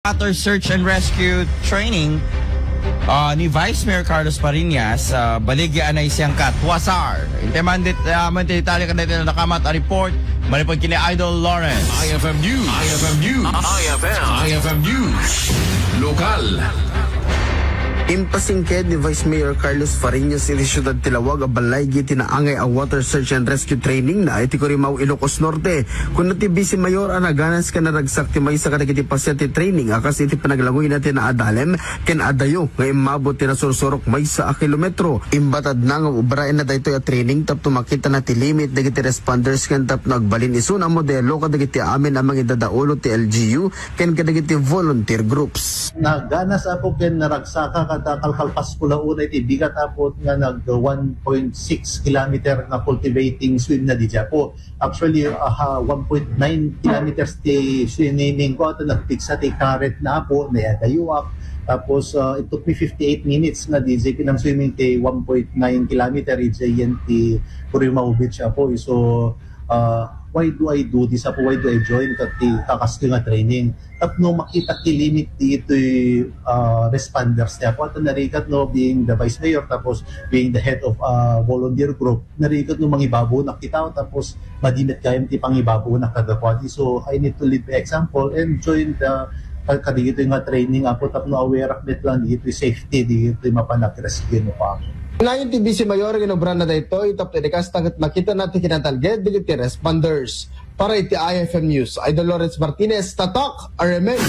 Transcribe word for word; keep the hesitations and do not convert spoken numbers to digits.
Water Search and Rescue Training, ah, ni Vice Mayor Carlos Fariñas, ah, baligya anay siyang kat. Wasar. Intemandit, ah, man ti detalye kadagiti nakamat a report. Manipod kini Idol Lawrence. I F M News. I F M News. I F M. I F M News. Lokal. Impasingked ni Vice Mayor Carlos Fariñas iti siudad ti Laoag a balaygi ti naangay a Water Search and Rescue Training na iti Corimao, Ilocos Norte. Kuna ti Vice Mayor a naganas ken naragsak ti maysa kadagiti pasian ti training a kas iti panaglangoyna ti naadalem ken adayo nga immabot ti nasursurok maysa a kilometro. Imbatadna nga ubraenna daytoy a training tapno makitana ti limit dagiti responders ken tapno agbalin isuna a modelo kadagiti amin a mangidadaulo ti L G U ken kadagiti volunteer groups. Naganas, Apo, ken naragsaka kada kalkalpasko la unay ti bigat, Apo, nga nag one point six kilometer nga cultivating swim na didi, Apo. Actually, aha, one point nine kilometers ti swimming ko, ato nagpigsa ti current na, Apo, naadayuak. Tapos, ah, it took me fifty-eight minutes nga didi pinang-swimming ti one point nine kilometer, iti yan ti Corimao Beach, Apo. So, ah, why do I do this, Apo? Why do I join kat ti kakastoy nga training? Tapno makita ti limit ditoy, ah, responders ti Apo. Ato narigat no, being the vice mayor, tapos being the head of, ah, volunteer group, narigat no mangibabonak ti tao, tapos madi met gayam ti pangibabonak kadakuada. So, I need to lead by example and join the ka-, kadagitoy nga training, Apo, tapno awareak met lang ditoy safety, ditoy mapan ag-rescue no pa. Laeng ti Vice Mayor nga inubranna daytoy, tapno idi kasta ket makitana ti kinatalged dagiti responders. Para iti I F M News, Idol Lawrence Martinez, Tatak, R M N.